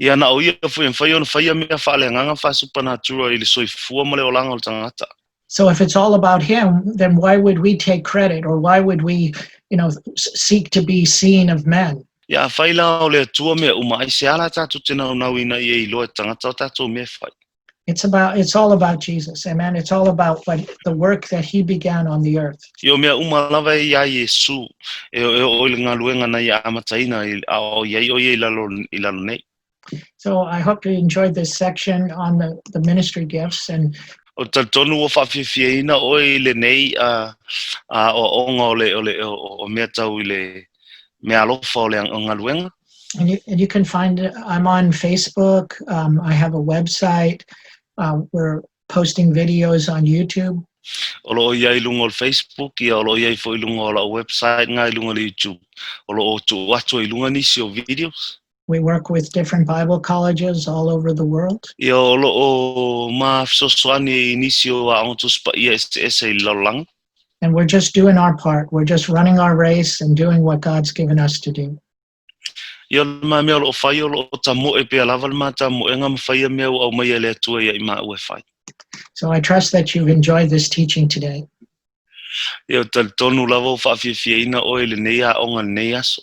Ia na o ia foi e mafai ona faia mea faaleagaga faasupanatura i le soifua ma le olaga o le tagata. So if it's all about Him, then why would we take credit or why would we seek to be seen of men? Ia afai la o le Atua mea uma, aisea la tatou te naunau ina ia iloa e tagata o tatou mea e fai? It's all about Jesus. Amen. It's all about what the work that He began on the earth. Ia o mea uma lava e iā Iesu e e oo i le galuega na ia amataina i a o i ai o ia i lalo nei. So I hope you enjoyed this section on the ministry gifts and O talitonu ua faafiafiaina oe i lenei a aoaoga o le o le o mea tau i le meaalofa o le galuega. And you can find I'm on Facebook. I have a website. We're posting videos on YouTube. O loo i ai i luga o le Facebook, ia o loo i ai foi i luga o lau website nga i luga o le YouTube. O loo tuu atu ai i luga nisi o videos. We work with different Bible colleges all over the world. Ia o loo ma fesoasoani i nisi o aoga Tusi Paia eseese i le lalolagi. And we're just doing our part. We're just running our race and doing what God's given us to do. Ia o le ma mea o loo fai o loo tamoe pea lava le matamoega ma faia mea ua aumaia e le Atua ia i maua e fai. So I trust that you've enjoyed this teaching today. Ia o talitonu lava ua faafiafiaina oe i lenei aoga lenei aso.